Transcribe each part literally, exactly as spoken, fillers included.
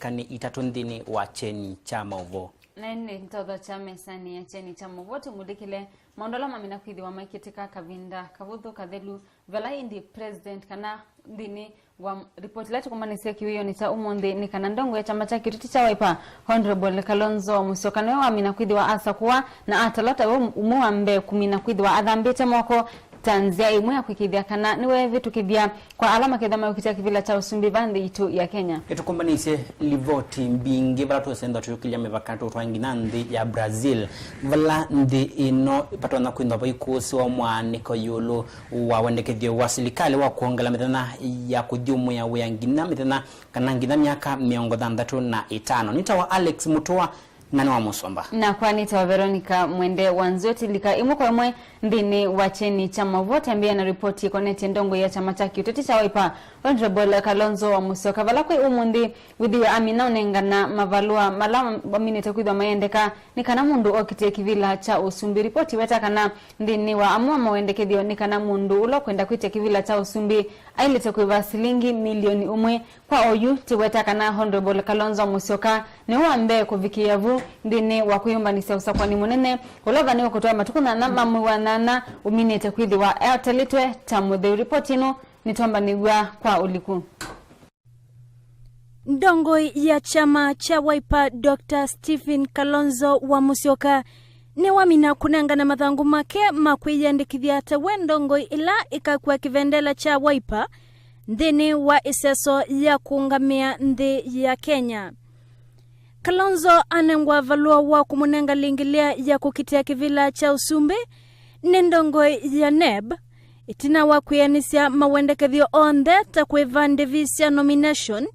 ndekanĩ itatũ nthĩnĩ wa kyeni kya maũvoo. Na ĩndĩ nĩtũthokya mesanĩ ya kyeni kya maũvoo tũmulĩkĩle maũndũ ala mamina kwĩthĩwa maikĩtĩka kavinda kavũthũ kathelu, vala ĩndĩ president kana nthĩnĩ wa ripoti ĩla tũkũmbanĩsya kĩwĩonĩ kya ũmũnthĩ nĩ kana ndongoi ya kyama kya kĩũteti kya Wiper, Honorable Kalonzo Musyoka, nĩwe wamina kwĩthĩwa asakũwa na atalwa tawe ũmwe wa mbee kũmina kwĩthĩwa athambĩte moko ta nzĩa ĩmwe ya kũĩkĩĩthya kana nĩweevĩtũkĩthya kwa ala makethĩwa meũkitĩa kĩvĩla kya ũsumbĩ va nthĩ yitũ ya Kenya. Nĩtũkũmbanĩsye livoti mbingĩ vala tũsenda tũyũkĩlya mĩvaka tũtwae nginya nthĩ ya Brazil, vala nthĩ ĩno vatonya kwĩthwa vaikũsĩwa mwaanĩko ĩũlũ wa wendekethyo wa silikalĩ wa kwongela mĩthenya ya kũthyũmũĩa wĩa nginya mĩthenya kana nginya myaka mĩongo thanthatũ na ĩtano. Nĩtawa Alex Mutua na nĩ wa Mũsomba. Nakwa nĩtawa Veronica Mwende wa Nzweti. Lika ĩmwe kwa ĩmwe nthĩnĩ wa kyeni kya maũvoo, twambĩĩa na ripoti ĩkonetye ndongoi ya kyama kya kĩũteti kya Wiper, Honorable Kalonzo wa Musyoka, vala kwĩ ũmũnthĩ wĩthĩwe amina ũnengana mavalũa mala maminĩte kwĩthwa mayendeka nĩ kana mũndũ okitĩe kĩvĩla kya ũsumbĩ. Ripoti ĩweta kana nthĩnĩ wa amwe ma mawendekethyo nĩ kana mũndũ ũla ũkwenda kwĩtya kĩvĩla kya ũsumbĩ aĩlĩte kũĩva silingi milioni ũmwe. Kwa oyu, tĩweta kana Honorable Kalonzo Musyoka nĩwe wa mbee kũvikĩĩa vu nthĩnĩ wa kwĩyũmbanĩsya ũsakũani mũnene ũla ũthanĩwe kũtwaa matukũ nyanya ma mwei wa nyanya ũminĩte kwĩthĩwa etalĩtwe ta mũtheu. Ripoti ĩno nĩtwambanĩw'a kwa ũliku. Ndongoi ya kyama kya Wiper, Doctor Stephen Kalonzo wa Musyoka, nĩwamina kũnengana mathangũ make ma kwĩyĩandĩkĩthya ta we ndongoi ĩla ĩkakua kĩvendela kya Wiper nthĩnĩ wa ĩseso ya kũũngamĩa nthĩ ya Kenya. Kalonzo anengwa valũa wa kũmũnenga lĩngĩlĩa ya kũkitĩa kĩvĩla kya ũsumbĩ nĩ ndongoi ya neb, ĩtina wa kwĩanĩsya mawendekethyo onthe ta kũĩva ndĩvi sya nomination,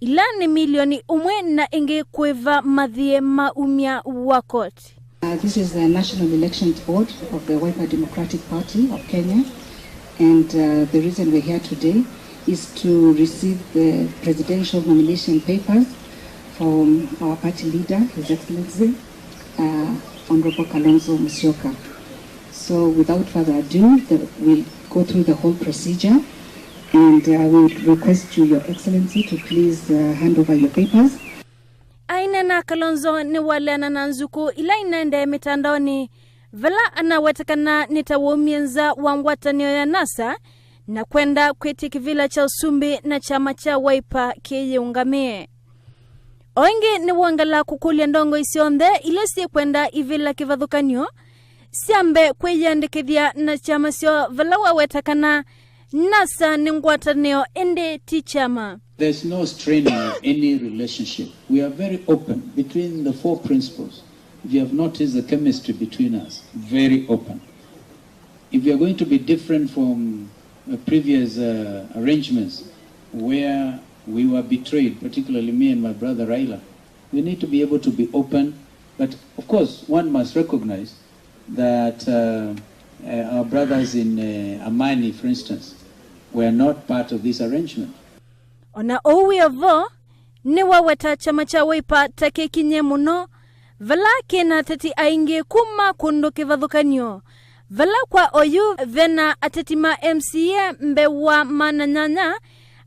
ila nĩ milioni ũmwe, na ĩngĩ kũĩva mathiĩ ma umya wa koti. Uh, this is the National Elections Board of the Wiper Democratic Party of Kenya, and, uh, the reason we're here today is to receive the presidential nomination papers from our party leader, His Excellency, uh, Honorable Kalonzo Musyoka. So without further ado, the, we'll go through the whole procedure, and, uh, we would request you, Your Excellency, to please, uh, hand over your papers. Aineena, Kalonzo nĩwaleana na nzukũ ila inaendee mĩtandaonĩ, vala anawetekana nĩ ta waumie nza wa ngwatanĩo ya NASA na kwenda kwĩtya kĩvĩla kya ũsumbĩ na kyama kya Wiper kĩyĩũngamĩe. O ĩngĩ nĩwongela kũkũlya ndongoi syonthe ila syĩkwenda ivĩla kĩvathũkany'o syambe kwĩyĩandĩkĩthya na kyama syoo, vala waweta kana NASA nĩ ngwatanĩo ĩndĩ ti kyama. There's no straining of any relationship. We are very open between the four principals. If you have noticed the chemistry between us, very open. If we are going to be different from the previous, uh, arrangements where we were betrayed, particularly me and my brother Raila, we need to be able to be open. But of course, one must recognize that, uh, uh, our brothers in, uh, Amani, for instance, were not part of this arrangement. O na ũu wĩ o vo, nĩwaweta kyama kya Wiper ta kĩkinyie mũno, vala kĩ na ateti aingĩ kuma kũndũ kĩvathũkany'o, vala kwa oyu ve na ateti ma M C A mbee wa maana nyanya,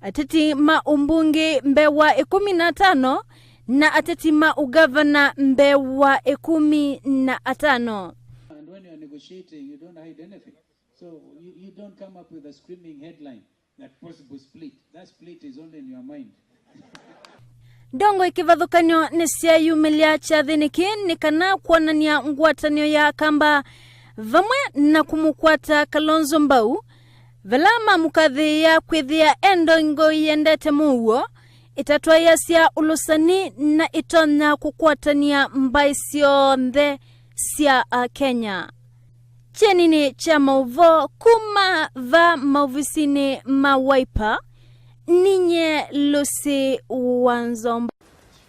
ateti ma ũmbunge mbee wa ĩkũmi na atano, na ateti ma ũgavana mbee wa ĩkũmi na atano. And when you are negotiating, you don't hide anything. So you, you don't come up with a screaming headline that possible split. That split is only in your mind. Ndongoi kĩvathũkany'o nĩsyeyumĩlya kyathĩnĩ kĩĩ nĩ kana kwonany'a ngwatanĩo ya Akamba vamwe na kũmũkwata Kalonzo mbau, vala mamũkathĩĩa kwĩthĩa e ndongoi yendete mũuo, ĩtatwaĩasya ũlũsani na ĩtonya kũkwatany'a mbaĩ syonthe sya Akenya. Kyeninĩ kya maũvoo kuma va maovisinĩ ma Wiper, ninyie Lucy wa Nzomba.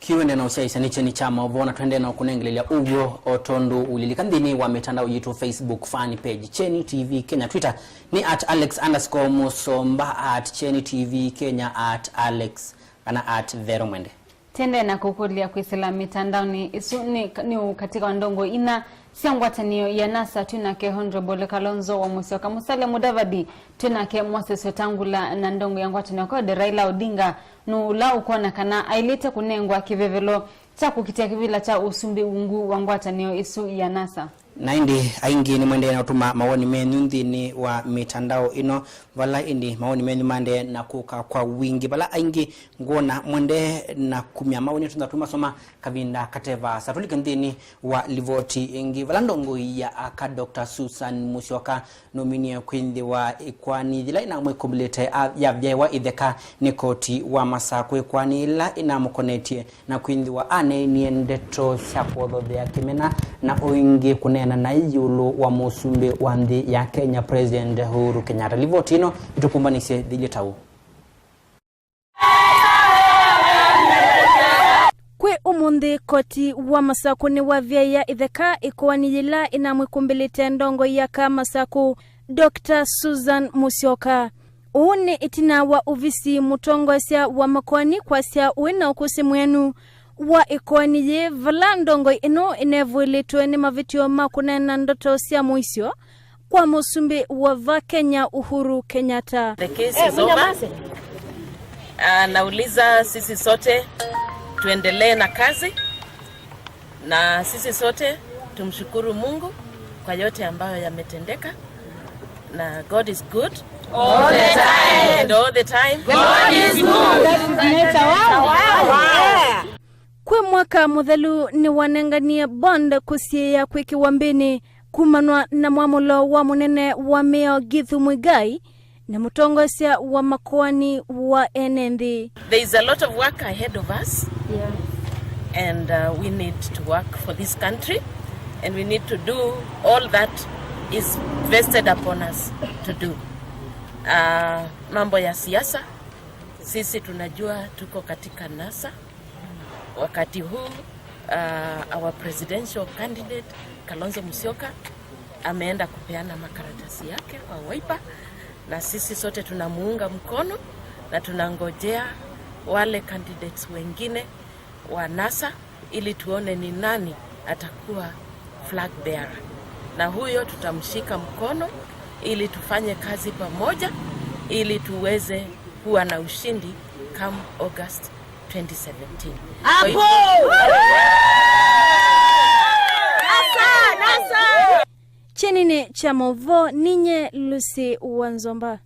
Kĩwende na ũsyaĩĩsya nĩ kyeni kya maũvoo, na twendee na ũkũnengelelya ũw'o o tondũ ũlilika nthĩnĩ wa mĩtandao yitũ, Facebook fan page Kyeni T V Kenya, Twitter nĩ at alex underscore musomba, at kyeni T V Kenya, at alex kana at Vero Mwende. Tendee na kũkũlya kwĩsĩla mĩtandaonĩ ĩsu nĩ, nĩ ũ katĩ wa ndongoi ina Sya ngwatanĩo ya NASA twĩ nake Honorable Kalonzo wa Musyoka, Musalia Mudavadi twĩ nake Moses Wetangula, na ndongo ya ngwatanĩo Kode Raila Odinga nũũ ũla ũkwona kana aĩlĩte kũnengwa kĩvevelo kya kũkitĩa kĩvĩla kya ũsumbĩ ungu wa ngwatanĩo ĩsu ya NASA. Na ĩndĩ aingĩ nĩmwendeee na ũtũma mawoni menyu nthĩnĩ wa mĩtandao ĩno, vala ĩndĩ mawoni menyu maendee na kũka kwa wingĩ, vala aingĩ ngwona mwendee na kumya mawoni, tũnza tũmasoma kavinda kate vaasa. Tũlike nthĩnĩ wa livoti ĩngĩ, vala ndongoi ya aka Doctor Susan Musyoka nũminie kwĩthĩwa ĩkoani yĩla ĩnamwĩkũmbĩlĩte a-, yavyaĩwa ĩtheka nĩ koti wa Masakũ. Ĩkoani yĩla ĩnamũkonetye na kwĩthĩwa aneenie ndeto sya kũothothea kĩmena na o ĩngĩ kũneena naĩ ĩũlũ wa mũsumbĩ wa nthĩ ya Kenya, President Uhuru Kenyatta. Livoti ĩno ĩtũkũmbanĩsye thĩilye ta ũũ. Kwĩ ũmũnthĩ, koti wa Masakũ nĩwavyaĩa ĩtheka ĩkoani yĩla ĩnamwĩkũmbĩlĩte ndongoi ya aka Masakũ, Doctor Susan Musyoka. Ũũ nĩ ĩtina wa ovisi mũtongoesya wa makoani kwasya ũĩ na ũkũsĩ mwĩanu wa ĩkoani yĩĩ, vala ndongoi ĩno ĩnevũĩlĩtwe nĩ mavĩtyo ma kũneena ndeto sya mũisyo kwa mũsumbĩ wa va Kenya, Uhuru Kenyatta. The case is over. Ah, nauliza sisi sote tuendelee na kazi, na sisi sote tumshukuru Mungu kwa yote ambayo yametendeka. Na God is good. All the time. And all the time. God is good. Kwĩ mwaka mũthelu nĩwanenganie bond kũsiĩĩa kwĩkĩwa mbĩnĩ kumanwa na mwamũlo wa mũnene wa mĩao Githu Muigai na mũtongoesya wa makoani wa ene nthĩ. There is a lot of work ahead of us. Yeah. And, uh, we need to work for this country, and we need to do all that is vested upon us to do. Uh, mambo ya siasa, sisi tunajua tuko katika NASA. Wakati huu, uh, our presidential candidate, Kalonzo Musyoka, ameenda kupeana makaratasi yake kwa Wiper, na sisi sote tunamuunga mkono na tunangojea wale candidates wengine wa NASA ili tuone ni nani atakuwa flag bearer. Na huyo tutamshika mkono ili tufanye kazi pamoja ili tuweze kuwa na ushindi come August twenty seventeen. Hapo! Kwa hivyo, Asa! Asa! Kyenĩnĩ kya maũvoo, ninye Lucy wa Nzomba.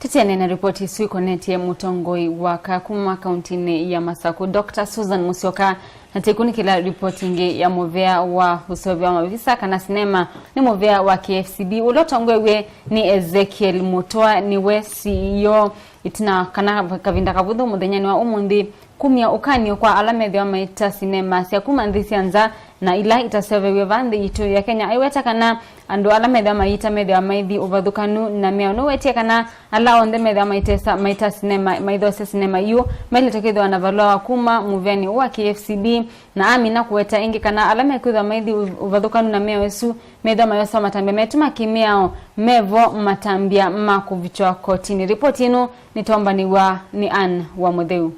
Tũtianĩe na ripoti isu ikonetye mũtongoi wa aka kuma kauntinĩ ya Masakũ, Doctor Susan Musyoka, na tũikunĩkĩla ripoti ĩngĩ ya mũvea wa ũseũvyo wa mavisa kana sinema nĩ mũvea wa K F C B ũla ũtongoew'e nĩ Ezekiel Mũtwa. Nĩwe C E O. Ĩtina kana kavinda kavũthũ mũthenyanĩ wa ũmũnthĩ, kumya ũkany'o kwa ala methĩwa maita sinema sya kuma nthĩ sya nza na ila itaseũvĩw'e vaa nthĩ yitũ ya Kenya, aiweta kana andũ ala methĩwa mayĩta methĩwa maithi ũvathũkanu na mĩao. Nũwetie kana ala onthe methĩwa maitesa, maita sinema, maithosya sinema iũ, mailĩte kwĩthĩwa na valũa wa kuma mũveanĩ ũũ wa K F C B, na amina kũweta ĩngĩ kana ala mekwĩthwa maithi ũ-, ũvathũkanu na mĩao ĩsu, methĩwa mayosa matambya metũ ma kĩmĩao, mevo matambya ma kũvĩtw'a kotinĩ. Ripoti ĩno nĩtombanĩw'a nĩ Ann wa Mũtheu.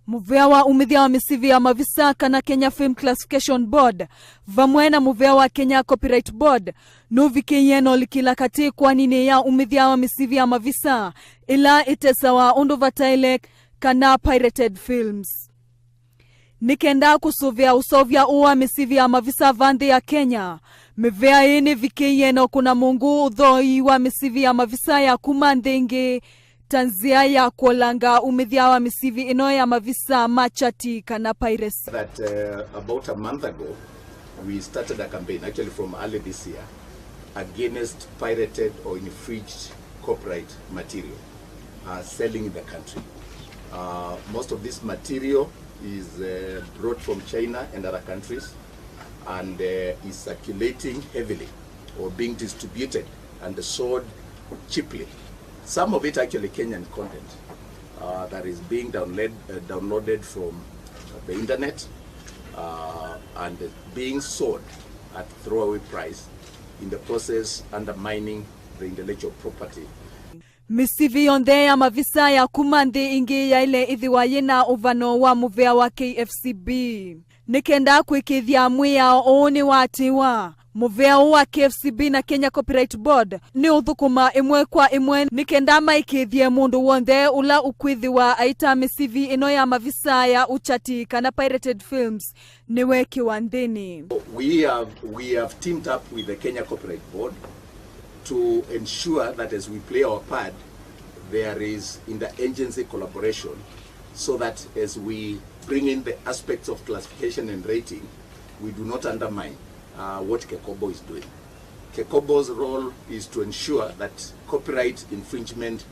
Mũvea wa umĩthya wa mĩsivĩ ya mavisa kana Kenya Film Classification Board vamwe na mũvea wa Kenya Copyright Board nũvikĩie na ũlikĩla katĩ ĩkoaninĩ ya umĩthya wa mĩsivĩ ya mavisa ĩla ĩtesawa ũndũ vataĩle kana pirated films. Nĩ kenda kũsũvĩa ũseũvya ũũ wa mĩsivĩ ya mavisa va nthĩ ya Kenya, mĩvea ĩĩ nĩvikĩie na ũkũna mũngũ ũthooii wa mĩsivĩ ya mavisa ya kuma nthĩ ingĩ ta nzĩa ya kũolanga umĩthya wa mĩsivĩ ĩno ya mavisa ma chati kana piracy. That, uh, about a month ago, we started a campaign, actually from early this year, against pirated or infringed copyright material, uh, selling in the country. Uh, most of this material is, uh, brought from China and other countries and, uh, is circulating heavily or being distributed and sold cheaply. Some of it actually Kenyan content, uh, that is being download-, uh, downloaded from the internet, uh, and being sold at throwaway price, in the process undermining the intellectual property. Mĩsivĩ yonthe ya mavisa ya kuma nthĩ ingĩ yaĩle ĩthĩwa yĩna ũvano wa mũvea wa K F C B. Nĩ kenda kũĩkĩĩthya mwĩao ũũ nĩwaatĩĩwa, mũvĩa ũũ wa K F C B na Kenya Copyright Board nĩ ũthũkũma ĩmwe kwa ĩmwe nĩ kenda maĩkĩĩthye mũndũ w'onthe ũla ũkwĩthĩwa aita mĩsivi ĩno ya mavisa ya uchati kana pirated films nĩweekĩwa nthĩnĩ. We have, we have teamed up with the Kenya Copyright Board to ensure that as we play our part, there is interagency collaboration so that as we bring in the aspects of classification and rating, we do not undermine uh, what Kekobo is doing. Kekobo's role is to ensure that copyright infringement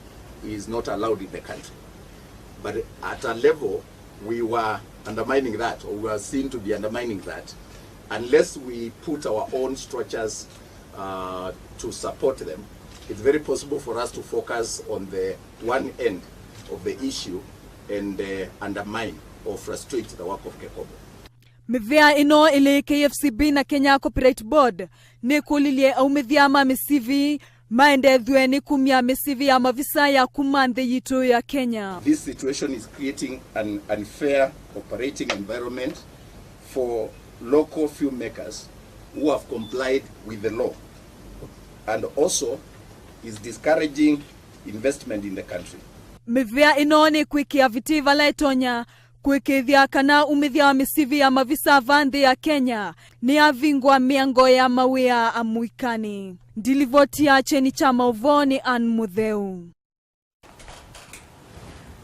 is not allowed in the country. But at a level, we were undermining that, or we were seen to be undermining that, unless we put our own structures uh, to support them. It's very possible for us to focus on the one end of the issue and uh, undermine or frustrate the work of Kekobo. Mĩvĩa ĩno ĩlĩ K F C B na Kenya Copyright Board nĩkũlilye aumĩthya ma mĩsivi maendethw'e nĩ kumya mĩsivi ya mavisa ya kuma nthĩ yitũ ya Kenya. This situation is creating an unfair operating environment for local filmmakers who have complied with the law and also is discouraging investment in the country. Mĩvĩa ĩno nĩkwĩkĩa viti vala ĩtonya kũĩkĩĩthya kana umĩthya wa mĩsivi ya mavisa va nthĩ ya Kenya nĩyavingwa mĩango ya mawĩa amũikani. Ndilivoti ya kyeni kya maũvoo nĩ Ann Mũtheu.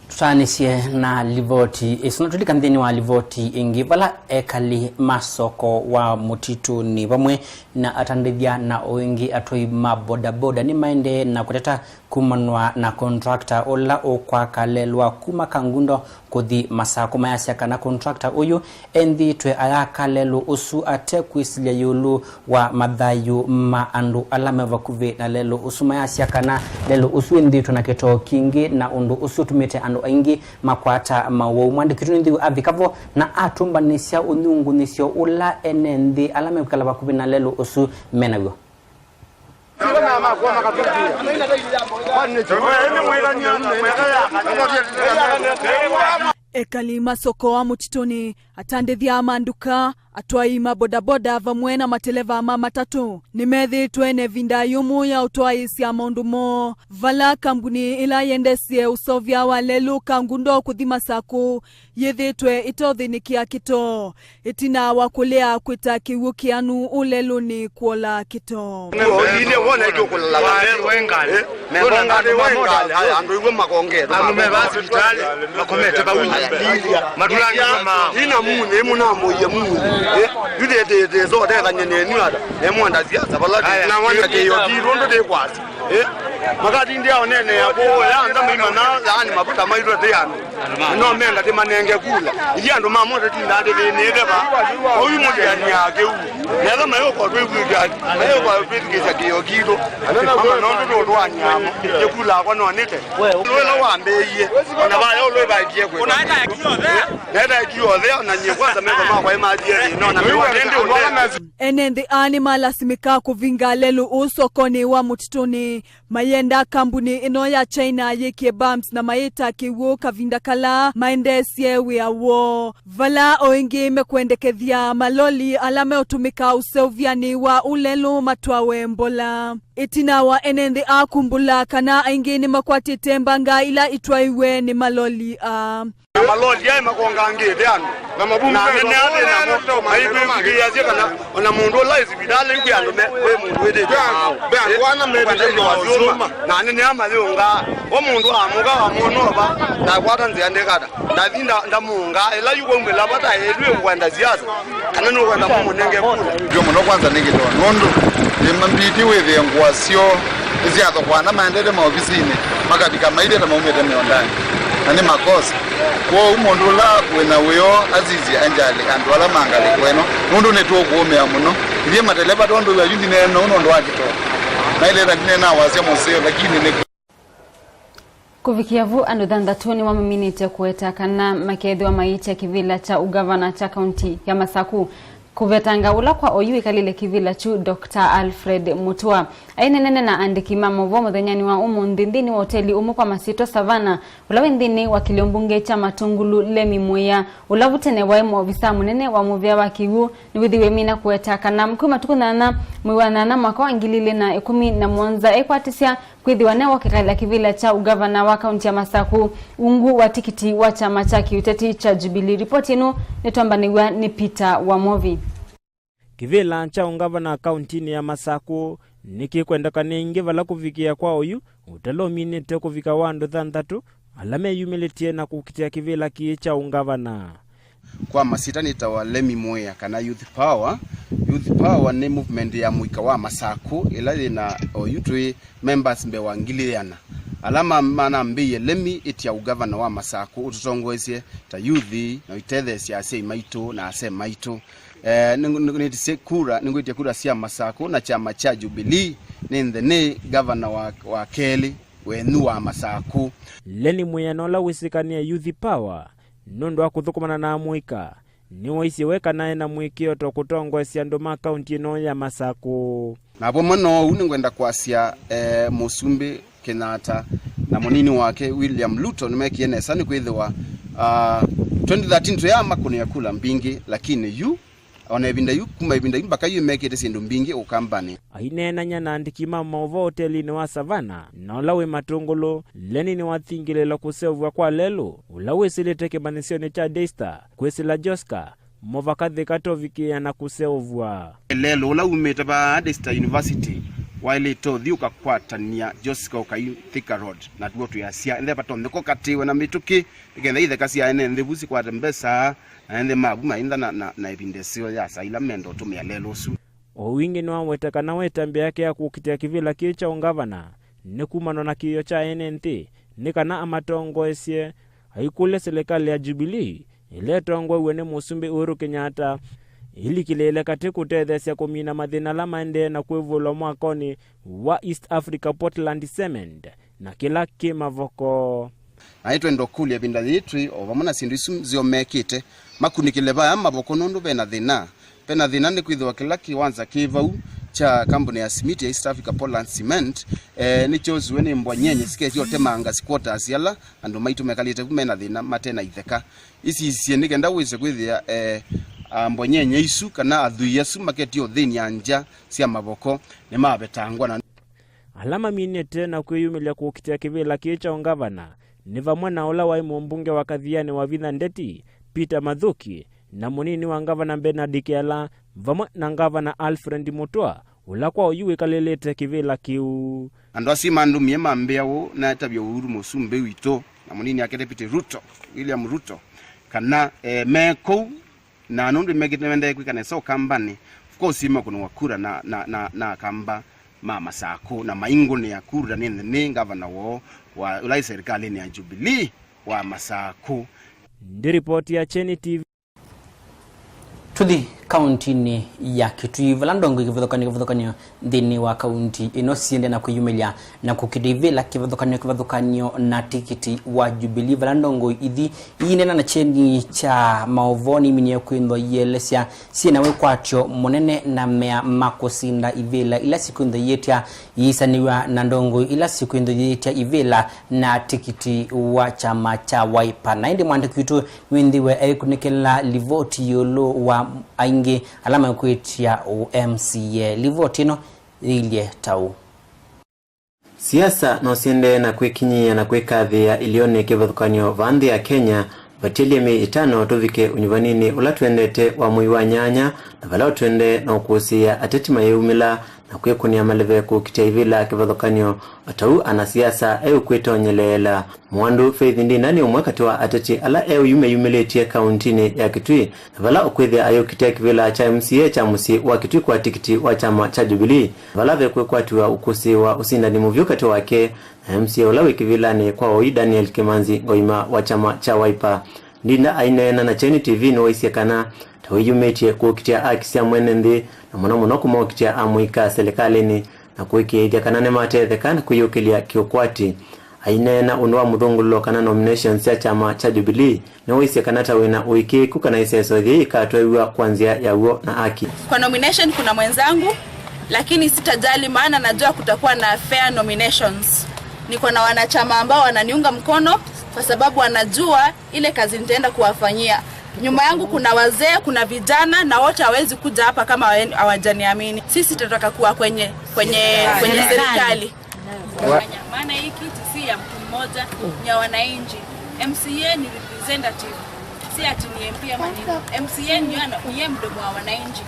Tũtaanĩsye na livoti ĩsu, na tũlika nthĩnĩ wa livoti ĩngĩ, vala ekali ma soko wa mũtitũnĩ vamwe na atandĩthya na o ĩngĩ atwai ma bodaboda nĩmaendee na kũteta kumanwa na contractor ũla ũkwaka lelũ wa kuma Kangundo kũthi Masakũ, mayasya kana contractor ũyũ enthĩtwe ayaka lelũ ũsu ate kwĩsilya ĩũlũ wa mathayũ ma andũ ala me vakuvĩ na lelũ ũsu. Mayasya kana lelũ ũsu enthĩtwe na kĩtoo kingĩ, na ũndũ ũsu ũtumĩte andũ aingĩ makwata mawau. Mwandĩki witũ nĩ Nthĩu avika vo na atũmbanĩsya ũnyungunyĩsyo ũla ene nthĩ ala mekwĩkala vakuvĩ na lelũ ũsu menaw'o. Ekali ma soko wa mũtitũnĩ, atandĩthya ma nduka, atwai ma bodaboda vamwe na mateleva ma matatũ nĩmethĩĩtwe na ĩvinda yũmũ ya ũtwaĩĩsya maũndũ moo, vala kambuni ĩla yendeesye ũseũvya wa lelũ Kangundo kũthi Masakũ yĩthĩĩtwe ĩtothĩnĩkĩa kĩtoo. Ĩtina wa kũlea kwĩta kĩw'ũ kĩanu ũlelũnĩ kwola kĩtoo. Ine wona ĩtũkũlala. Andũ iwe makongete. Andũ me vaa sivitalĩ, makomete vau. Matũlangĩte maa. Ina munĩ, mũnamũie munĩ. Eh? Yu ndĩtĩtĩso ũtethany'a nenyu ata. Emwenda siasa vala. Aya. Na wana kĩyo kĩtũ ndĩkwasi. Eh? Makatindĩa onene ya kũũ ya ntha maimana, yaani mavuta maitũ atĩ andũ. No menga tĩmanenge kula. Ithyĩ andũ ma moteti ndatĩthĩnĩte va. Oyu mũtiania kĩu. Netha mayũka twĩw'ĩkya, mayũka twĩtĩkĩsya kĩyo kitũ. Ama nondũ tũtwanyamo. Ĩkula akwa nonĩte. Wĩla wambĩĩie. Ona vaya ũlũ ĩvaĩkie kwĩka. Neta ĩkiothe, ona nyie kwanza meko makwa ĩmathie thĩ, nona mĩwa nĩndĩ ũndũ. Ene nthĩ aa nĩmalasimĩka kũvinga lelũ ũũ sokonĩ wa mũtitũnĩ. Mayenda kambuni ĩno ya China yĩkĩe bumps na mayĩta kĩw'ũ kavinda kala maendeesye wĩa woo, vala o ĩngĩ mekwendekethya maloli ala meũtũmĩka ũseũvyanĩ wa ũlelũ matwawe mbola. Ĩtina wa ene nthĩ aa kumbũla kana aingĩ nĩmakwatĩte mbanga ila itwaiwe nĩ maloli aa. Na maloli aĩ makongangĩte andũ. Na mavumu na anene athĩ namo, maikwĩvikĩĩasya kana ona mũndũ ũla ĩ sivitalĩ kwĩ andũ me, kwĩ mũndũ wĩtĩtwe maao. Ve andũ ana methĩte maũsũma. Na anene aa mayũngaa. O mũndũ amũka wamwona ova, ndakwata nzĩa ndĩkata. Ndathi nda-, ndamũngaa. Ĩla yu kwaumĩla vata ĩlwĩ ũkwenda siasa, kana nũkwenda mũmũnenge kula. Ndio mũno kwanza nĩ kĩtoo, nũndũ nĩmambĩtie wĩthĩe ngũa syoo nĩsyathokwana maendete maovisinĩ, makavika mailye ta maumĩte mĩũndanĩ, na nĩ makosa. Kwoou mũndũ ũla wĩ na wĩoo asisye enjali andũ ala ma ngalĩko ĩno, nũndũ nĩtũkũũmĩa mũno. Ithyĩ mateleva tondũ wĩa yu ndineena ũu nũndũ wa kĩtoo. Naileta ndineenaa wasya mũseo, lakini nĩ Kũvikĩa vu, andũ thanthatũ nĩmamaminĩte kũweta kana makeethĩwa maiĩtya kĩvĩla kya ũngavana kya kaunti ya Masaku. Kũvetanga ũla kwa oyu wĩkalĩle kĩvĩla kyu, Doctor Alfred Mutua, aineenene na andĩki ma maũvoo mũthenyanĩ wa ũmũnthĩ nthĩnĩ wa oteli ũmwe kwa masyĩtwa Savannah, ũla wĩ nthĩnĩ wa kĩlĩo mbunge kya Matungulu, Lemmy Muia, ũla vu tene waĩ mũovisa mũnene wa mũvĩa wa kĩw'ũ, nĩwĩthĩwe mina kũweta kana kwĩ matukũ nyanya, mwei wa nyanya mwaka wa ngili ilĩ na ĩkũmi na mũonza, ekwatisya kwĩthĩwa nĩwe ũkĩkalĩla kĩvĩla kya ũngavana wa kaunti ya Masaku ungu wa tikiti wa kyama kya kĩũteti kya Jubilee. Ripoti ĩno nĩtwambanĩw'a nĩ Peter Wamovi. Kĩvĩla kya ũngavana kauntinĩ ya Masaku nĩkĩkwendeka nĩ aingĩ vala kũvikĩa kwa oyu, ũtalo ũminĩte kũvika wa andũ thanthatũ ala meyumĩlĩtye na kũkitĩa kĩvĩla kĩĩ kya ũngavana. Kwa masyĩtwa nĩtawa Lemmy Muia kana Youth Power. Youth Power nĩ movement ya mũika wa Masaku ĩla yĩna oyu twĩ members mbee wa ngili ĩana. Ala ma-, manambĩie Lemmy ĩtya ũngavana wa Masaku ũtũtongoesye ta youth na ũitetheesya asyai maitũ na ase maitũ. Eh, nĩ-, nĩ-, nĩtisye kura, nĩngwĩtya kura sya Masaku na kyama kya Jubilee nĩnthe nĩ ngavana wa, wa kelĩ wenyu wa Masaku. Lemmy Muia na ũla wĩsĩkanĩe Youth Power nũndũ wa kũthũkũmana na amũika, nĩwaisye we kana ena mũĩkĩĩo ta kũtongoesya andũ ma kaunti ĩno ya Masaku. Na vamwe na ũu, nĩngwenda kwasya, eh, Mũsumbĩ Kenyatta na mũnini wake William Ruto nĩmekie nesa, nĩkwĩthĩwa, ah, twenty thirteen tũyamakũnĩa kula mbingĩ, lakini yu ona ĩvinda yu, kuma ĩvinda yu mbaka yu mekĩte syĩndũ mbingĩ Ũkambanĩ. Aineenany'a na andĩki ma maũvoo ũtelinĩ wa Savannah na ũla wĩ Matungulu, Lemmy nĩwathingĩlĩĩla kũseũvw'a kwa lelũ ũla wĩsĩlĩte kĩmanyĩsyonĩ kya Daystar kwĩsĩla Joska, mũvaka Thika tovikĩĩa na kũseũvw'a. Lelũ ũla umĩte vaa Daystar University waĩlĩte ũthi ũkakwatany'a Joska ũkai Thika Road, na tuo twĩasya ĩndĩ vatonye kũkatĩĩwe na mĩtũkĩ nĩkenda itheka sya ene nthĩ vu sikwate mbesa na ene nthĩ mavu maitha na, na, na ĩvinda ĩseo ya saa ila menda ũtũmĩa lelũ ũsu. O wingĩ nĩwaweta kana wetambĩa yake ya kũkitĩa kĩvĩla kĩĩ kya ũngavana nĩ kumana na kĩĩo kya ene nthĩ nĩ kana amatongoesye aikũlya silikalĩ ya Jubilee ĩla ĩtongoew'e nĩ Mũsumbĩ Uhuru Kenyatta ĩlikĩlĩĩle katĩ kũtetheesya kũmina mathĩna ala maendee na kwĩvũlwa mwakonĩ wa East Africa Portland Cement na kĩla kĩ mavoko. Na nĩtwenda ũkũlya ĩvinda yĩĩ twĩ o vamwe na syĩndũ isu nzeo mekĩte, makunĩkĩle vaya mavoko nũndũ vena thĩna. Vena thĩna nĩkwĩthĩwa kĩla kĩwanza kĩ vau kya kambuni ya simiti ya East Africa Portland Cement, eh, nĩkyosiwe nĩ mbwa nyenye sikethya ũtemanga squatters ala andũ maitũ mekalĩte vu mena thĩna mate na itheka. Isisye nĩ kenda wĩse kwĩthĩa, eh, a, mbwa nyenye isu kana athwii asu maketye ũthĩni a ngya sya mavoko nĩmavetangwa na. Ala maminĩte na kwĩyumĩlya kũkitĩa kĩvĩla kĩĩ kya ũngavana nĩ vamwe na ũla waĩ mũmbunge wa Kathiani Wavinya Ndeti, Peter Mathuki, na mũnini wa ngavana Bernard Kiala, vamwe na ngavana Alfred Mutua, ũla kwa oyu wĩkalĩlĩte kĩvĩla kĩu. Andũ asu mandũmie mambĩa ũũ, natavya Uhuru mũsumbĩ witũ na mũnini wake Deputy Ruto, William Ruto, kana, eh, me kũu, na nũndũ mekĩte mendee kwĩka nesa Ũkambanĩ, of course, makũnĩwa kura na, na, na, na Akamba ma Masakũ, na maingũnĩa kura nĩ, nĩ ngavana woo wa, ũla wĩ serikalĩnĩ ya Jubilee wa Masakũ. Ndi ripoti ya Kyeni T V. Tũthi kauntinĩ ya Kitui, vala ndongoi kĩvathũkanio kĩvathũkanio nthĩnĩ wa kaunti ĩno siendee na kwĩyumĩlya na kũkitĩa ivĩla kĩvathũkanio kĩvathũkanio na tikiti wa Jubilee, vala ndongoi ithi iineena na kyeni kya maũvoo niminie kwĩthwa ielesya syĩ na wĩkwatyo mũnene na mea ma kũsinda ivĩla ila sikwĩthwa iĩtya iisanĩw'a na ndongoi ila sikwĩthwa iĩtya ivĩla na tikiti wa kyama kya Wiper. Na ĩndĩ mwandĩki witũ nĩwĩthĩwe aikunĩkĩla livoti ĩũlũ wa aingĩ ala mekwĩtya ũ M C A. Livoti ĩno yĩilyĩ ta ũũ. Siasa no siendee na kwĩkinyĩĩa na kwĩkathĩĩa ĩlĩonĩ kĩvathũkany'o vaa nthĩ ya Kenya, vatielye myei ĩtano tũvike ũnyuvaninĩ ũla twendete wa mwei wa nyanya, na vala ũtwendee na ũkũsĩĩa ateti mayĩumĩla na kwĩkũnĩa maleve kũkitĩa ivĩla kĩvathũkany'o, o ta ũu anasiasa eũkwĩtonyeleela. Mwandu Faith Ndinda nĩ ũmwe katĩ wa ateti ala eũyu meyumĩlĩtye kauntinĩ ya Kitui, na vala ũkwĩthĩa ayũkitĩa kĩvĩla kya M C A kya mũsyĩ wa Kitui kwa tikiti wa kyama kya Jubilee, na vala vekwĩkwatiw'a ũkũsĩĩwa ũsindani mũvyũ katĩ wake na M C A ũla wĩ kĩvĩlanĩ kwa oyu Daniel Kimanzi Ngoima wa kyama kya Wiper. Ndinda aineena na Kyeni T V nĩwaisye kana ta wĩyumĩtye kũkitĩa aki sya mwene nthĩ, na mũno mũno kũmokitĩa amũika silikalĩnĩ, na kũĩkĩĩthya kana nĩmatetheka na kwĩyũkĩlya kĩũkwati. Aineena ũndũ wa mũthũngũlũlo kana nominations sya kyama kya Jubilee, nĩwaisye kana ta wĩna ũĩkĩĩku kana ĩseso yĩĩ yĩkatwaĩw'a kwa nzĩa ya w'o na aki. Kwa nomination kuna mwenzangu, lakini sitajali, maana najua kutakuwa na fair nominations. Niko na wanachama ambao wananiunga mkono kwa sababu wanajua ile kazi nitaenda kuwafanyia. Nyuma yangu kuna wazee, kuna vijana, na wote hawezi kuja hapa kama hawa-, hawajaniamini. Sisi tunataka kuwa kwenye, kwenye, kwenye serikali. Maana hii kiti si ya mtu mmoja, ni ya wananchi. M C A ni representative, si ati ni M P ama nini. M C A ni ana-, ni yeye mdomo wa wananchi.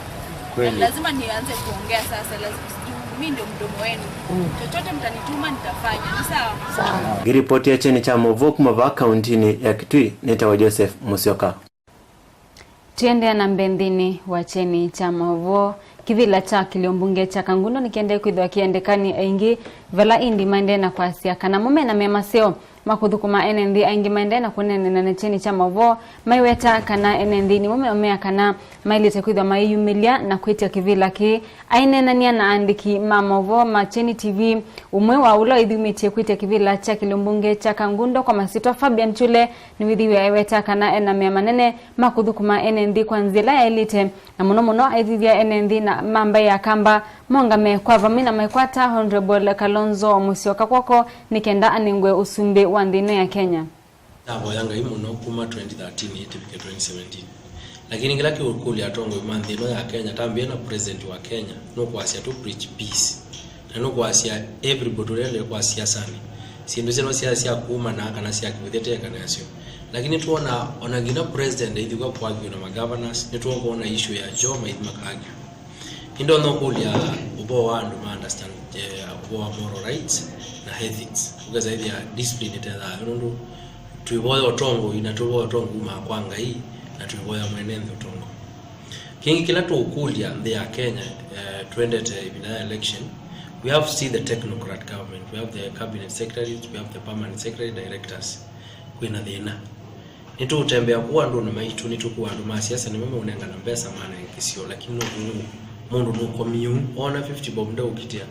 Kweli. Lazima nianze kuongea sasa, lazima, juu mi ndio mdomo wenu. Chochote mtanituma nitafanya, ni sawa? Ngĩripoti ya kyeni kya maũvoo kuma vaa kauntinĩ ya Kitui, nĩtawa Joseph Musyoka. Tũiendeea na mbee nthĩnĩ wa kyeni kya maũvoo. Kĩvĩla kya kĩlio mbunge kya Kangundo nĩkĩendee kwĩthĩwa kĩendekani aingĩ, vala ĩndĩ maendee na kwasya kana mo mena mea maseo ma kũthũkũma ene nthĩ aingĩ maendee na kũneenana na kyeni kya maũvoo, maiweta kana ene nthĩ nĩmo meũmea kana maĩlĩte kwĩthĩwa maiyumĩlya na kwĩtya kĩvĩla kĩĩ. Aineenany'a na aandĩki ma maũvoo ma Kyeni T V, ũmwe wa ũla ũithyumĩtye kwĩtya kĩvĩla kya kĩlio mbunge kya Kangundo kwa masyĩtwa Fabian Chule nĩwĩthĩiwe aiweta kana ena mea manene ma kũthũkũma ene nthĩ kwa nzĩa ĩla yaĩlĩte, na mũno mũno aĩthĩthya ene nthĩ na ma mbaĩ ya Kamba mongame kwa vamwe na maikwata Honorable Kalonzo Musyoka kw'oko nĩ kenda anengwe ũsumbĩ wa nthĩ ĩno ya Kenya. Ndavoya Ngai mũno kuma twenty thirteen ĩtĩvike twenty seventeen. Lakini kĩla kĩũkũlya atongoi ma nthĩ ĩno ya Kenya, tambĩe na president wa Kenya, nũkwasya tũ preach peace. Na nũkwasya everybody ũrĩa ũendee kwa siasanĩ. Syĩndũ syĩno sya, sya kuumana kana sya kĩvũthya tũyĩeka nasyo. Lakini twona ona nginya president aithyũka kũargue na ma governors, nĩtũkwona issue ya Joe maithi makaargue. Nĩndonya ũkũlya ũvoo wa andũ ma understand, eh, ũvoo wa moral rights na ethics. Ũkesa ĩthĩa discipline ĩtethaa yo, nũndũ twĩvoya ũtongoi, na twĩvoya ũtongoi umaa kwa Ngai, na twĩvoya mwene nthĩ ũtongoi. Kĩngĩ kĩla tũũkũlya nthĩ ya Kenya, eh, twendete ĩvinda ya election, we have still the technocrat government, we have the cabinet secretaries, we have the permanent secretary, directors. Kwĩna thĩna. Nĩtũũtembea kũu andũnĩ maitũ, nĩtũkũa andũ ma siasa nĩmo meũnengana mbesa manenge kĩsio, lakini nũkũũ mũndũ nũkomie ũu, oona fifty bob ndeũkitĩa.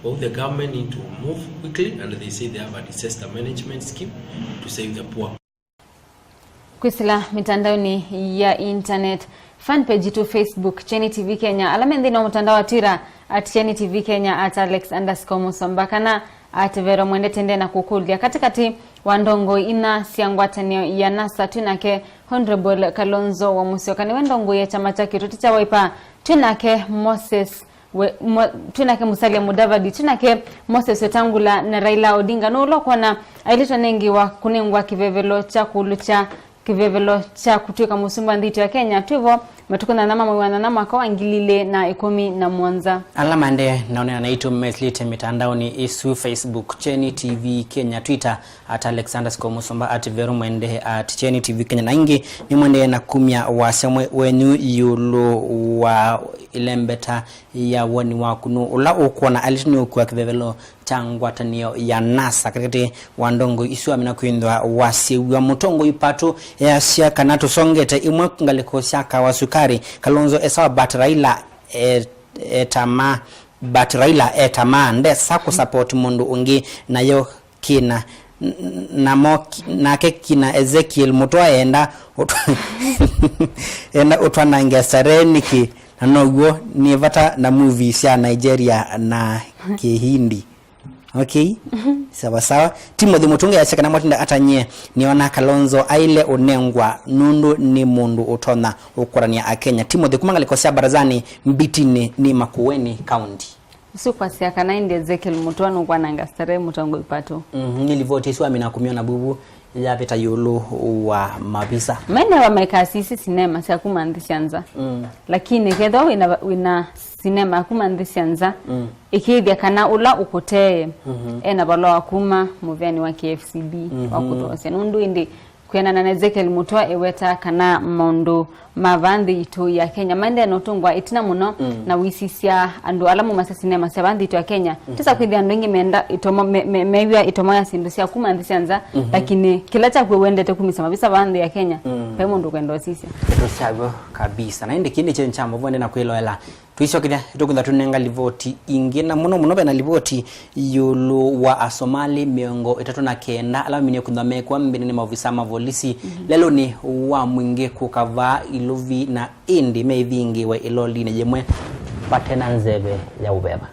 Well, the government need to move quickly and they say they have a disaster management scheme to save the poor. Kwĩsĩla mĩtandaonĩ ya internet, fan page yitũ Facebook, Kyeni T V Kenya, ala me nthĩnĩ wa mũtandao wa Twitter, at Kyeni T V Kenya, at Alex underscore Musomba, kana at Vero Mwende. Tũendee na kũkũlya, katĩkatĩ wa ndongoi ina sya ngwatanĩo ya NASA, twĩ nake Honorable Kalonzo wa Musyoka, nĩwe ndongoi ya kyama kya kĩũteti kya Wiper, twĩ nake Moses we, mo, twĩ nake Musalia Mudavadi, twĩ nake Moses Wetangula na Raila Odinga. Nũũ ũla ũkwona aĩlĩtwe nengĩ wa kũnengwa kĩvevelo kya kũlũkya kĩvevelo kya kũtw'ĩka mũsumbĩ wa nthĩ yitũ ya Kenya twĩ vo matukũ nyanya ma mwei wa nyanya mwaka wa ngili ilĩ na ĩkũmi na mũonza. Ala maendee na ũneena naitũ mesilĩte mĩtandaonĩ ĩsu, Facebook, Kyeni T V Kenya, Twitter, at Alex underscore Musomba, at Vero Mwende, at Kyeni T V Kenya. Na ĩngĩ nĩmwendee na kumya wasya mwe-, wenyu ĩũlũ wa ĩlembeta ya woni waku. Nũũ ũla ũkwona aĩlĩtwe nĩ ũkua kĩvevelo kya ngwatanĩo ya NASA katĩkatĩ wa ndongoi isu amina kwĩthĩwa wasyĩw'a? Mũtongoi Pato easya kana tũsongete imwe ngalĩko sya kawa sukari, Kalonzo e sawa, but Raila e, e tamaa, but Raila e tamaa, ndesa kũsupport mũndũ ũngĩ, nayo kĩna n-, n-, namo ki-, nake kĩna Ezekiel Mũtwa eenda ũtwa-, eenda ũtwanange starehe nĩkĩ? Na now'o nĩ vata na movie sya Nigeria na Kĩhindi. Okay? Sawa sawa. Timothy Mũtũnge easya kana mwatinda ata nyie, nĩona Kalonzo aĩle ũnengwa nũndũ nĩ mũndũ ũtonya ũkũrania Akenya. Timothy kuma ngalĩko sya Barazani, Mbitinĩ nĩ Makueni County. Ũsu kwasya kana ĩndĩ Ezekiel Mũtwa nũkwananga starehe mũtongoi Pato. Mhm, nĩ livoti ĩsu amina kumyona vuvu yavĩta ĩũlũ wa mavisa. Maendeewa mekasisi sinema sya kuma nthĩ sya nza. Mm. Lakini kethwa wĩna, wĩna sinema ya kuma nthĩ sya nza, mm, ĩkĩĩthya kana ũla ũkũtee, mhm, ena valũa wa kuma mũvĩanĩ wa K F C B wa, mhm, kũthoosya. Nũndũ ĩndĩ kwĩanana na Ezekiel Mũtwa ĩwetaa kana maũndũ ma vaa nthĩ yitũ ya Kenya maendee na ũtũngwa ĩtina mũno, mm, na ũisisya andũ ala maumasya sinema sya vaa nthĩ yitũ ya Kenya. Mhm. Tisa kwĩthĩa andũ aingĩ menda ĩtomo, me, me, mew'a ĩtomo ya syĩndũ sya kuma nthĩ sya nza, mhm, lakini kĩla kyaku wendete kumĩsya mavisa vaa nthĩ ya Kenya, mm, vai mũndũ ũkwenda ũsisya. Ndeto syaw'o kabisa. Na ĩndĩ kĩĩ nĩkyo kyamũvonde na kwĩloela Tũisyokethya, tũkwĩtha tũnenga livoti ingĩ, na mũno mũno vena livoti ĩũlũ wa Asomali mĩongo ĩtatũ na kenda ala maminie kwĩthwa mekwa mbĩnĩ nĩ maovisa ma volisi lelũnĩ wa mwingĩ kũka vaa Ilovi, na ĩndĩ meivingĩwe ĩlolinĩ yĩmwe vate na nzeve ya ũveva.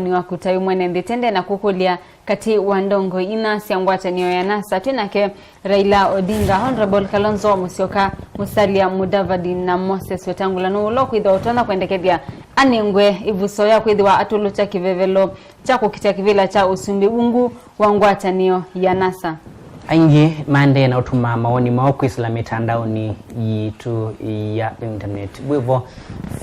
Ni waku ta yu mwene nthĩ tende na kũkũlya katĩ wa ndongo ina sya ngwatanĩo ya NASA twĩ nake Raila Odinga, Honorable Kalonzo Musyoka, Musalia Mudavadi na Moses Wetangula nũũ ũla ũkwĩthĩwa ũtonya kwendekethya anengwe ĩvuso ya kwĩthĩwa atũlũkya kĩvevelo kya kũkita kĩvĩla kya ũsumbĩ ungu wa ngwatanĩo ya NASA. Aingĩ maendee na ũtũma mawoni moo kwĩsĩla mĩtandaonĩ yitũ ya intaneti. Wĩvo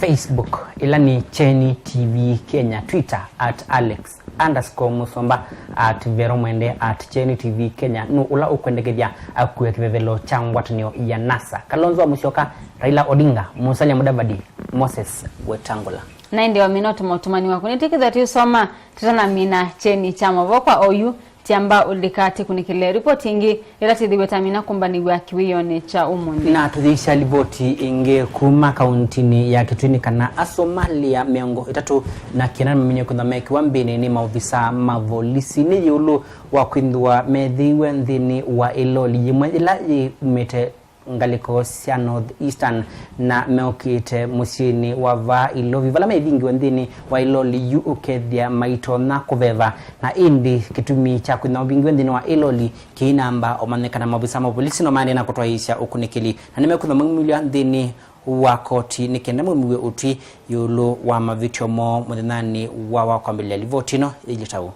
Facebook, ĩla nĩ Kyeni T V Kenya, Twitter at Alex underscore Musomba, at Vero Mwende, at Kyeni T V Kenya, nũ ũla ũkwendekethya akue kĩvevelo kya ngwatanĩo ya NASA? Kalonzo wa Musyoka, Raila Odinga, Musalia Mudavadi, Moses Wetangula. Na ĩndĩ wamina ũtũma ũtũmani waku, nĩtwĩkĩthwa tũisoma tũtanamina kyeni kya maũvoo kwa oyu. Tiamba ũlika tĩkunĩkĩle ripoti ĩngĩ ĩla tĩthĩwe tamina kũmbanĩw'a kĩwĩonĩ kya ũmũnthĩ. Na tũyĩisya livoti ĩngĩ kuma kauntinĩ ya Kitui nĩ kana Asomalia mĩongo ĩtatũ na kenda nĩmaminie kwĩthwa mekĩwa mbĩnĩ nĩ maovisa ma volisi nĩ ĩũlũ wa kwĩthĩwa methĩiwe nthĩnĩ wa ĩloli yĩmwe yĩla yĩumĩte ngalĩko sya North Eastern na meũkĩte mũsyĩnĩ wa vaa Ilovi, vala mevingiwe nthĩnĩ wa ĩloli yu ũkethĩa maitonya kũveva. Na ĩndĩ kĩtumi kya kwĩthĩwa ũvingiwe nthĩnĩ wa ĩloli kĩinamba ũmanyĩkana, maovisa ma volisi no maendee na kũtwaĩĩsya ũkunĩkĩli na nĩmekwĩthwa maumĩlw'a nthĩnĩ wa koti nĩ kenda maumiw'e ũtwi ĩũlũ wa mavĩtyo moo mũthenyanĩ wa wa kwambĩlĩlya. Livoti ĩno yĩilyĩ ta ũũ.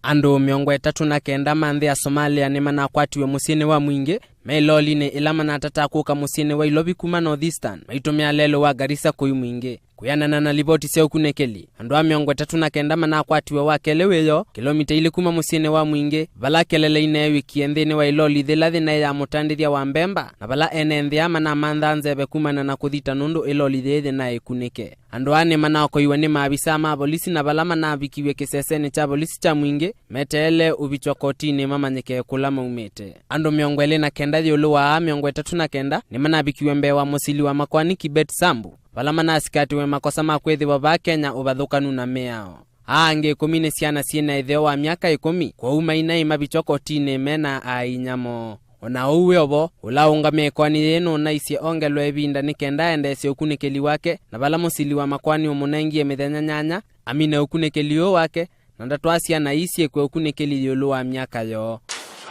Andũ mĩongo ĩtatũ na kenda ma nthĩ ya Somalia nĩmanakwatiwe mũsyĩnĩ wa Mwingĩ me ĩlolinĩ ĩla manatataa kũka mũsyĩnĩ wa Ilovi kuma North Eastern maitũmĩa lelũ wa Garissa kũi Mwingĩ. Kwĩanana na livoti sya ũkunĩkĩli, andũ aa mĩongo ĩtatũ na kenda manakwatiwe wakelĩ wĩoo, kĩlomita ilĩ kuma mũsyĩnĩ wa Mwingĩ, vala kelele ineew'ĩkie nthĩnĩ wa ĩloli yĩla yĩnaĩ ya mũtandĩthya wa mbemba, na vala ene nthĩ aa manamanthaa nzeve kumana na kũthita nũndũ ĩloli yĩĩ yĩnaĩ ĩkunĩke. Andũ aa nĩmanakoiwe nĩ maavisa ma volisi, na vala manavikiw'e kĩsesenĩ kya volisi kya Mwingĩ, meteele ũvikywa kotinĩ mamanyĩke kũla maumĩte. Andũ mĩongo ĩlĩ na kenda ĩũlũ wa aa mĩongo ĩtatũ na kenda nĩmanavikiw'e mbee wa mũsili wa makoani Kibet Sambu, vala manasikatiwe makosa ma kwĩthĩwa vaa Kenya ũvathũkanu na mĩao. Aa angĩ ĩkũmi nĩ syana syĩ na ĩtheo wa myaka ĩkũmi, kwoou mainaĩ mavikywa kotinĩ me na aa-inyia moo. O na ũu wĩ o vo, ũla ũũngamĩa ĩkoani yĩĩ nũnaisye ongelwe ĩvinda nĩ kenda aendeesye ũkunĩkĩli wake, na vala mũsili wa makoani ũmũnengie mĩthenya nyanya amine ũkunĩkĩli ũũ wake, na ndatwaa syana ii syĩkwe ũkunĩkĩli ĩũlũ wa myaka yoo.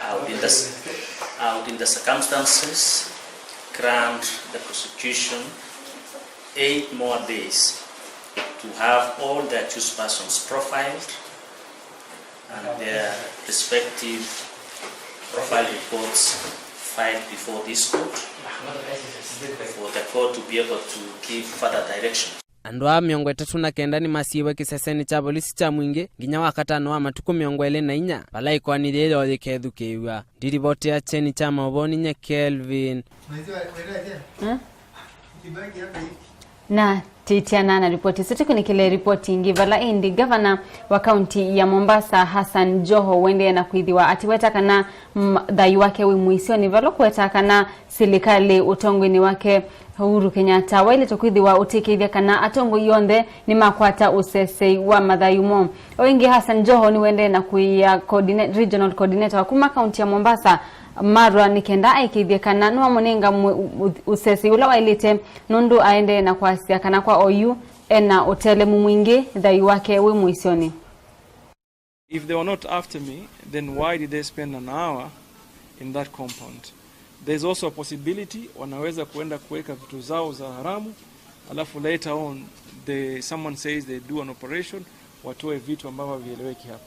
I would, in the, I would, in the circumstances, grant the prosecution eight more days to have all the accused persons profiled and their respective profile reports filed before this court for the court to be able to give further direction. Andũ aa mĩongo ĩtatũ na kenda nĩmasiĩwe kĩsesenĩ kya volisi kya Mwingĩ nginya Wakatano wa matukũ mĩongo ĩlĩ na inya, vala ĩkoani yĩĩ yoo yĩkethukĩĩw'a. Ndilivotĩa kyeni kya maũvoo nĩ nye Kelvin. Hmm? Na Tĩtĩana na ripoti ĩsu, tũkunĩkĩle ripoti ĩngĩ, vala ĩndĩ ngavana wa kaunti ya Mombasa, Hassan Joho, ũendee na kwĩthĩwa atiweta kana, mm, thayũ wake wĩ mũisyonĩ, vala ũkweta kana silikalĩ ũtongoinĩ wake, Uhuru Kenyatta, waĩlĩte kwĩthĩwa ũtĩkĩĩthya kana atongoi onthe nĩmakwata ũsesei wa mathayũ moo. O ĩngĩ, Hassan Joho nĩwendee na kũia coordinate, regional coordinator wa kuma kaunti ya Mombasa, Marwa, nĩ kenda aĩkĩĩthye kana nĩwamũnenga mwe-, ũ-, ũ-, ũsesei ũla waĩlĩte, nũndũ aendee na kwasya kana kwa oyu ena ũtelemu mwingĩ, thayũ wake wĩ mũisyonĩ. If they were not after me, then why did they spend an hour in that compound? There's also a possibility wanaweza kuenda kuweka vitu zao za haramu, alafu later on, the, someone says they do an operation, watoe vitu ambavyo havieleweki hapo.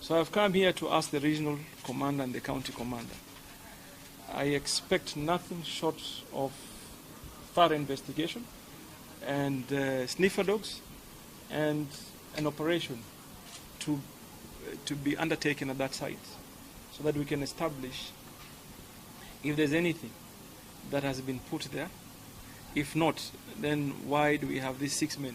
So I've come here to ask the regional commander and the county commander. I expect nothing short of thorough investigation and, uh, sniffer dogs and an operation to, to be undertaken at that site so that we can establish if there's anything that has been put there. If not, then why do we have these six men?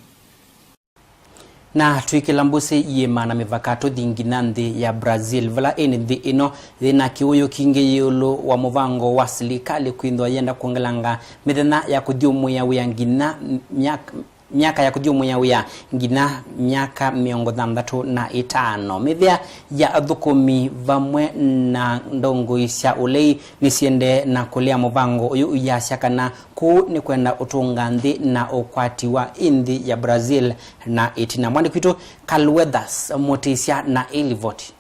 Na twĩkĩla mbũsĩ iĩma na mĩvaka tũthi nginya nthĩ ya Brazil, vala ĩndĩ nthĩ ĩno yĩ na kĩũyũ kingĩ ĩũlũ wa mũvango wa silikalĩ kwĩthĩwa yĩenda kwongelanga mĩthenya ya kũthyũmũĩa wĩa nginya myaka, myaka ya kũthyũmũĩa wĩa nginya myaka mĩongo thanthatũ na ĩtano. Mĩvĩa ya athũkũmi vamwe na ndongoi sya ũlei nĩsiendee na kũlea mũvango ũyũ, iyasya kana kũu nĩ kwenda ũtũnga nthĩ na ũkwati wa ĩ nthĩ ya Brazil na ĩtina. Mwandĩki witũ Carl Weathers mũtĩsya na ĩlivoti.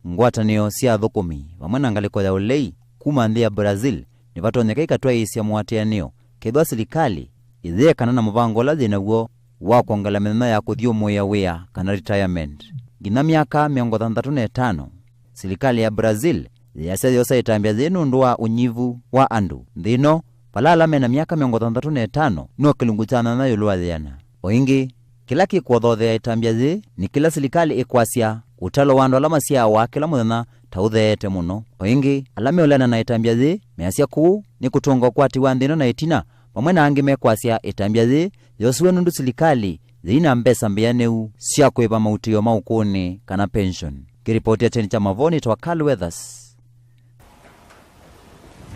Ngwatanĩo sya athũkũmi vamwe na ngalĩko ya ũlei kuma nthĩ ya Brazil nĩvatonyeka ikatwaĩĩsya mũatĩanĩo kethĩwa silikalĩ ĩyĩekana na mũvango ũla yĩ naw'o wa kwongela mĩthenya ya kũthyũmũĩa wĩa kana retirement nginya myaka mĩongo thanthatũ na ĩtano. Silikalĩ ya Brazil yĩasya yosa ĩtambya yĩĩ nũndũ wa ũnyivu wa andũ nthĩ ĩno, vala ala me na myaka mĩongo thanthatũ na ĩtano no kĩlungu kya nyanya ĩũlũ wa yĩana. O ĩngĩ, kĩla kĩkũothothea ĩtambya yĩĩ nĩ kĩla silikalĩ ĩkwasya ũtalo wa andũ ala masyaawa kĩla mũthenya ta ũtheete mũno. O ĩngĩ, ala meũleana na ĩtambya yĩĩ measya kũu nĩ kũtũnga ũkwati wa nthĩ ĩno na ĩtina, vamwe na angĩ mekwasya ĩtambya yĩĩ yosiwe nũndũ silikalĩ yĩina mbesa mbĩanĩu sya kũĩva mautĩĩo ma ũkũũnĩ kana pension. Kĩripoti ya kyeni kya mavoo nĩtawa Carl Weathers.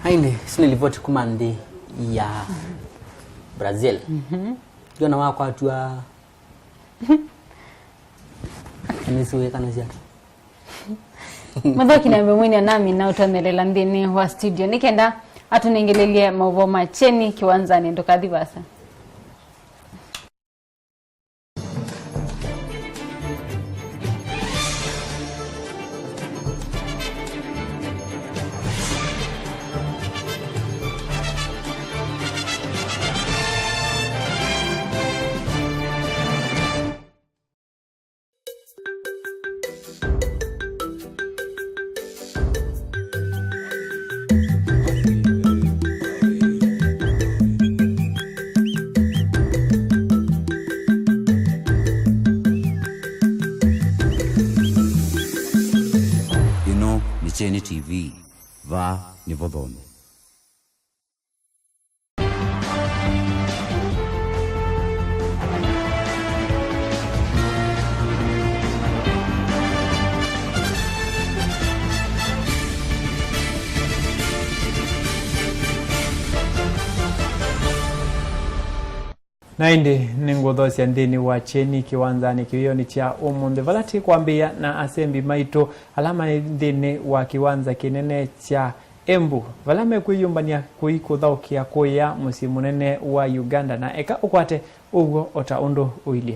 Aini, isu nĩ livoti kuma nthĩ ya Brazil. Mhm. Ndiona wakwatwa nĩsiwĩkana syake. Mũthoki na mbemwini anami na ũtonelela nthĩnĩ wa studio nĩ kenda atũnengelelye maũvoo ma kyeni kĩwanzanĩ, ndũkathi vasa. Ĩno nĩ Kyeni T V, vaa nĩ Vothoni. Na ĩndĩ nĩngũthosya nthĩnĩ wa kyeni kĩwanzanĩ kĩwĩonĩ kya ũmũnthĩ, vala tĩkwambĩĩa na asembi maitũ ala maĩ nthĩnĩ wa kĩwanza kĩnene kya Embu, vala mekwĩyũmbany'a kũi kũthaũkĩa kũya mũsyĩ mũnene wa Uganda, na eka ũkwate ũw'o o ta ũndũ ũilyĩ.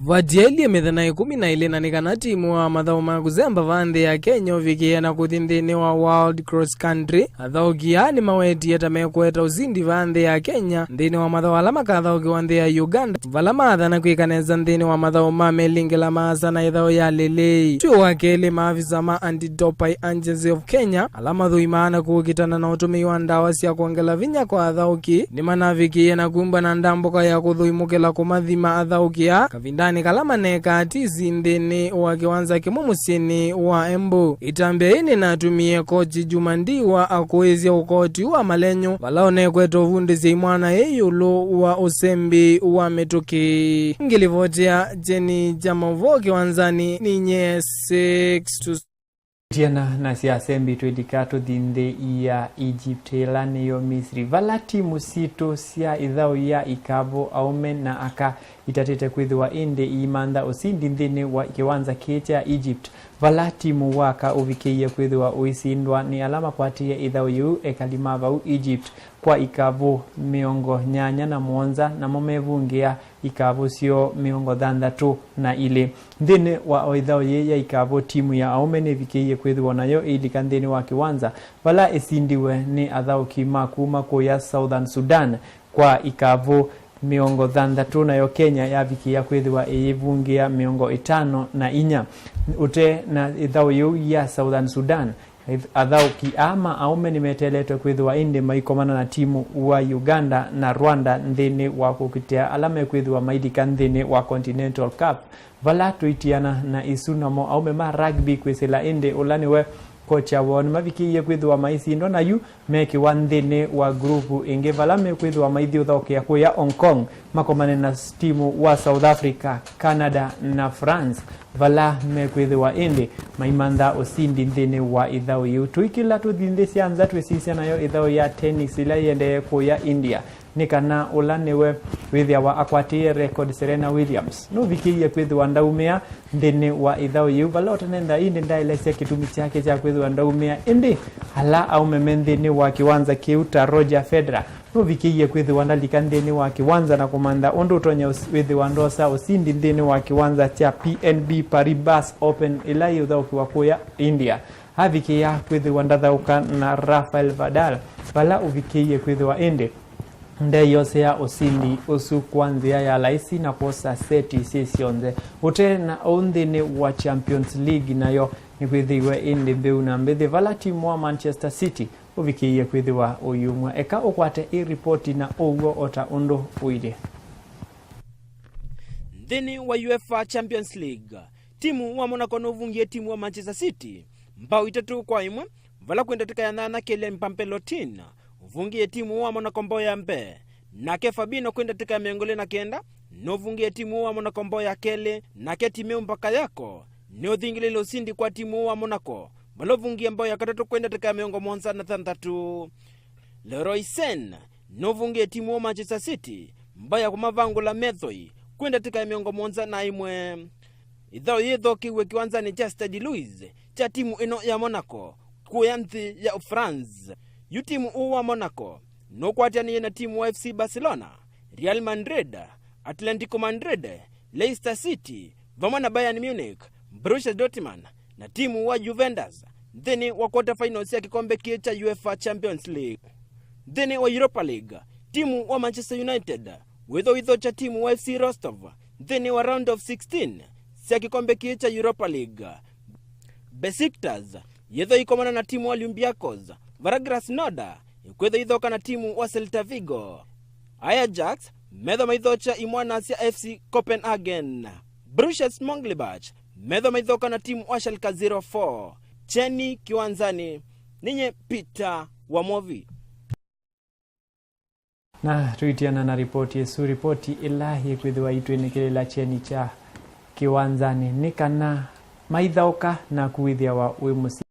Vatyaĩlye mĩthenya ĩkũmi na ĩlĩ na nĩ kana timu wa mathaũ ma kũsemba va nthĩ ya Kenya ũvikĩe na kũthi nthĩnĩ wa World Cross Country, athaũki aa nĩmawetie ta mekũeta ũsindi va nthĩ ya Kenya nthĩnĩ wa mathaũ ala makathaũkĩwa nthĩ ya Uganda, vala maathana kwĩka nesa nthĩnĩ wa mathaũ ma melingĩla maasa na ĩthaũ ya lelei. Twĩ wa kelĩ, maavisa ma Anti-Doping Agency of Kenya, ala mathũimaa na kũkitana na ũtũmĩi wa ndawa sya kwongela vinya kwa athaũki, nĩmanavikĩie na kumba na ndambũka ya kũthũimũkĩla kũmathima athaũki aa kavindanĩ nĩ kala manekaa tisi nthĩnĩ wa kĩwanza kĩmwe mũsyĩnĩ wa Embu. Ĩtambya yĩĩ nĩnatumie kochi Juma Ndiwa akũĩsya ũkoti wa malenyo, vala ũnekwete ũvundĩsya imwana ĩ ĩũlũ wa ũsembi wa mĩtũkĩ. Ngĩlivotea kyeni kya maũvoo kĩwanzanĩ, ninyie six to Tiana na sya asembi twĩlika tũthi nthĩ ya Egypt, ĩla nĩyo Misri, vala timu sitũ sya ĩthaũ ya ikavũ, aũme na aka, itatĩte kwĩthĩwa ĩndĩ iimantha ũsindi nthĩnĩ wa kĩwanza kĩĩ kya Egypt, vala timu wa aka ũvikĩie kwĩthĩwa ũisindwa nĩ ala makwatĩĩe ĩthaũ yĩu, ekali ma vau Egypt, kwa ikavũ mĩongo nyanya na mũonza, namo mevungĩa ikavũ syoo mĩongo thanthatũ na ilĩ. Nthĩnĩ wa o ĩthaũ yĩĩ ya ikavũ, timu ya aũme nĩvikĩie kwĩthĩwa nayo ĩilika nthĩnĩ wa kĩwanza, vala ĩsindiwe nĩ athaũki ma kuma kũya Southern Sudan kwa ikavũ mĩongo thanthatũ, nayo Kenya yavikĩĩa kwĩthĩwa ĩyĩvungĩa mĩongo ĩtano na inya. Ũte na ĩthaũ yĩu ya Southern Sudan, athaũki aa ma aũme nĩmeteeletwe kwĩthĩwa ĩndĩ maikomana na timu wa Uganda na Rwanda nthĩnĩ wa kũkitĩa ala mekwĩthĩwa mailika nthĩnĩ wa Continental Cup, vala tũitiana na isu namo aũme ma rugby kwĩsĩla ĩndĩ ũla nĩwe kocha woo nĩmavikĩie kwĩthĩwa maisindwa na yu mekĩwa nthĩnĩ wa nguruvu ĩngĩ vala mekwĩthĩwa maithyũthaũkĩa kũya Hong Kong makomane na s-, timu wa South Africa, Canada na France, vala mekwĩthĩwa ĩndĩ maimantha ũsindi nthĩnĩ wa ĩthaũ yĩu. Tũikĩla tũthi nthĩ sya nza twĩsisya nayo ĩthaũ ya tennis ĩla ĩendee kũya India, nĩ kana ũla nĩwe wĩthĩawa akwatĩĩe record Serena Williams nũvikĩie kwĩthĩwa ndaumĩa nthĩnĩ wa ĩthaũ yĩu, vala ũtanenda ĩndĩ ndaelesya kĩtumi kyake kya kwĩthĩwa ndaumĩa. Ĩndĩ ala aũme me nthĩnĩ wa kĩwanza kĩu ta Roger Federer nũvikĩie kwĩthĩwa ndalika nthĩnĩ wa kĩwanza na kũmantha ũndũ ũtonya ũs-, wĩthĩwa ndosa ũsindi nthĩnĩ wa kĩwanza kya P N B Paribas Open ĩla yĩũthaũkĩwa kũya India. Avikĩĩa kwĩthĩwa ndathaũka na Rafael Nadal vala ũvikĩie kwĩthĩwa ĩndĩ ndeeyosea ũsindi ũsu kwa nzĩa ya laisi na kwosa seti syĩ syonthe. Ũte na ũu, nthĩnĩ wa Champions League nayo nĩkwĩthĩiwe ĩndĩ mbĩu na mbĩthĩ vala timu wa Manchester City ũvikĩie kwĩthĩwa ũyumw'a. Eka ũkwate ĩ ripoti na ũw'o o ta ũndũ ũilyĩ. Nthĩnĩ wa UEFA Champions League, timu wa Monaco nũvungie timu wa Manchester City mbao itatũ kwa ĩmwe, vala kwĩ ndatĩka ya nyanya Kylian Mbappe Lottin ũvungĩe timu wa Monaco mbao ya mbee, nake Fabinho kwĩ ndatĩka ya mĩongo ĩlĩ na kenda nũvungĩe timu wa Monaco mbao ya kelĩ, nake Timeu Bakayoko nĩũthingĩlĩle ũsindi kwa timu wa Monaco, vala ũvungie mbao ya katatũ kwĩ ndatĩka ya mĩongo mũonza na thanthatũ. Leroy Sane nũvungĩe timu wa Manchester City mbao ya kũmavangũla methoi kwĩ ndatĩka ya mĩongo mũonza na ĩmwe. Ĩthaũ yĩthokĩw'e kĩwanzanĩ kya Stade Louis kya timu ĩno ya Monaco kũya nthĩ ya France. Yu timu ũũ wa Monaco nũkwatĩanĩie na timu wa F C Barcelona, Real Madrid, Atletico Madrid, Leicester City, vamwe na Bayern Munich, Borussia Dortmund, na timu wa Juventus nthĩnĩ wa quarter finals sya kĩkombe kĩĩ kya UEFA Champions League. Nthĩnĩ wa Europa League, timu wa Manchester United wĩthwa ũithokya timu wa F C Rostov nthĩnĩ wa round of sixteen sya kĩkombe kĩĩ kya Europa League. Besiktas yĩthwa ikomana na timu wa Olympiacos, vara Krasnodar ĩkwĩthwa ithoka na timu wa Celta Vigo. Ajax methwa maithokya imwana sya F C Copenhagen. Borussia Mönchengladbach methwa maithoka na timu wa Schalke zero four. Kyeni kĩwanzanĩ, ninyie Peter Wamovi. Na tũitiana na ripoti ĩsu, ripoti ĩla yĩkwĩthĩwa itwĩnĩkĩlĩla kyeni kya kĩwanzanĩ nĩ kana maithaũka naku wĩthĩawa wĩ mũsyĩ.